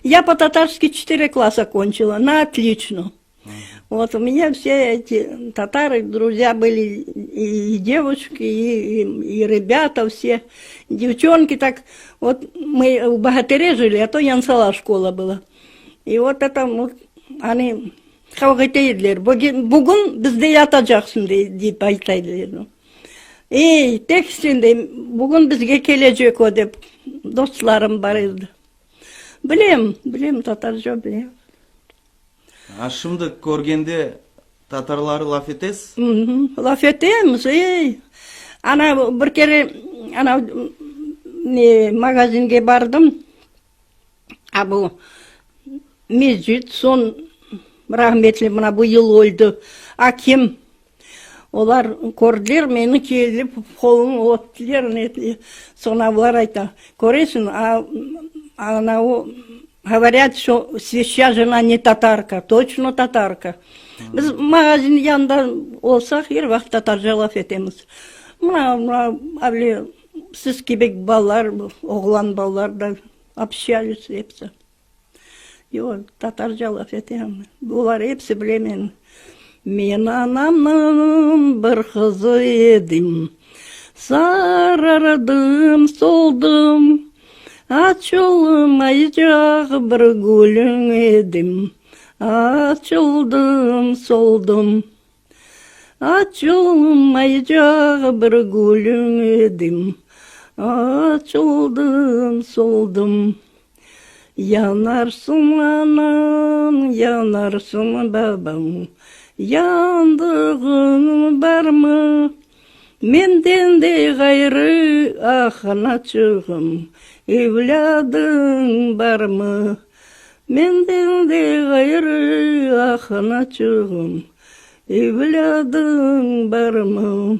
Я по-татарски четыре класса кончила, на отлично. Вот у меня все эти татары, друзья были, и девушки, и, и, и ребята все, девчонки так. Вот мы в Богатыре жили, а то Янсала школа была. И вот это вот они qavğa ete ediler. Bugün bizde yatacaqsıñ dep ayta ediler. Ey, tek sen deyim, bugün bizge kelecek o dep, dostlarım bar edi. Bilem, bilem, tatarca bilem. A şimdi körgende tatarları laf etesiz? Laf etemiz, ey. Ana, bir kere, ana, ne, magazinge bardım, a bu Mecit, soñ rahmetli mına bu yıl öldi, Akim, olar kördiler meni, kelip qolumı öptiler, nettiler. Soñ olar ayta, köresiñ, a, ana o, Govorât, şo svişça jena ne tatarka, toçno tatarka. Biz magazin yanında olsaq, er vaqıt tatarca laf etemiz. Mına, mına, avle siz kibi balalar, oğlan balalar da общались episi. Yoq, tatarca laf etem. Olar episi bile meni. Men anamnıñ bir qızı edim, Sarardım, soldım, Açılmaycaq bir gülüñ edim, Açıldım, soldım. Açılmaycaq bir gülüñ edim, Açıldım, soldım. Yanarsıñ, anam, yanarsıñ, babam, Yandığıñ barmı? Menden de ğayrı, ah, anaçığım, Evlâdıñ barmı? Menden de ğayrı, ah, anaçığım, Evlâdıñ barmı?